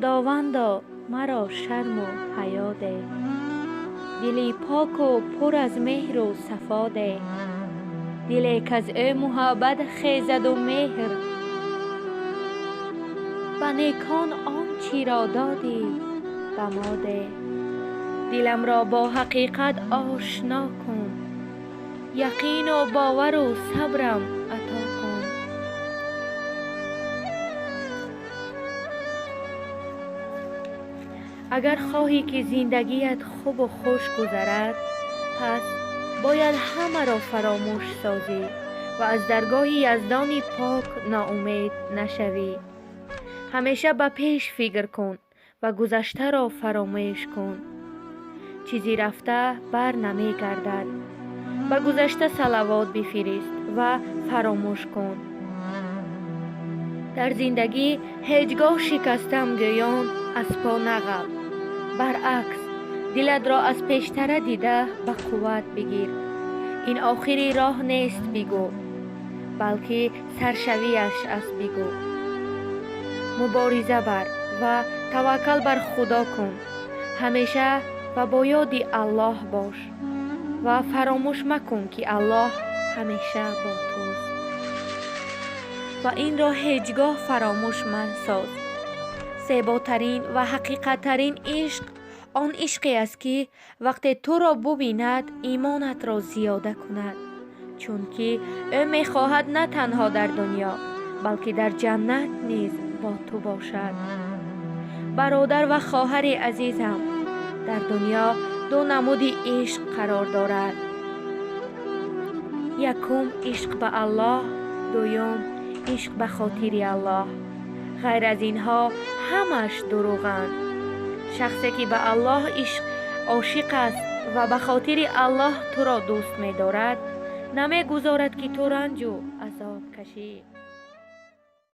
Худовандо, маро шарму ҳаё деҳ, дили поку пур аз меҳру сафо деҳ, диле каз ӯ муҳаббат хезаду меҳр. Ба некон он чиро додӣ, ба мо деҳ. Диламро бо ҳақиқат ошно кун, яқину бовару сабрам ато кун. Агар хоҳӣ, ки зиндагият хубу хуш гузарад, пас бояд ҳамаро фаромӯш созӣ ва аз даргоҳи Яздони пок ноумед нашавӣ. Ҳамеша ба пеш фикр кун ва гузаштаро фаромӯш кун. Чизи рафта бар намегардад. Ба гузашта салавот бифирист ва фаромӯш кун. Дар зиндагӣ ҳеҷ гоҳ шикастам гӯён аз по нағалт. Баръакс, дилатро аз пештара дида ба қувват бигир. Ин охири роҳ нест бигӯ, балки саршавиаш аст бигӯ. Мубориза бар ва таваккал бар Худо кун. Ҳамеша ва бо ёди Аллоҳ бош ва фаромӯш макун, ки Аллоҳ ҳамеша бо туст. Ва инро ҳеҷ гоҳ фаромӯш масоз: зеботарин ва ҳақиқаттарин ишқ он ишқе аст, ки вақте туро бубинад, имонатро зиёда кунад, чунки ӯ мехоҳад на танҳо дар дунё, балки дар ҷаннат низ бо ту бошад. Бародар ва хоҳари азизам, дар дунё ду намуди ишқ қарор дорад: якум, ишқ ба Аллоҳ, дуюм, ишқ ба хотири Аллоҳ. Ғайр аз инҳо ҳамаш дурӯғанд. Шахсе ки ба Аллоҳ ишқ ошиқ аст ва ба хотири Аллоҳ туро дӯст медорад, намегузорад, ки ту ранҷу азоб кашӣ.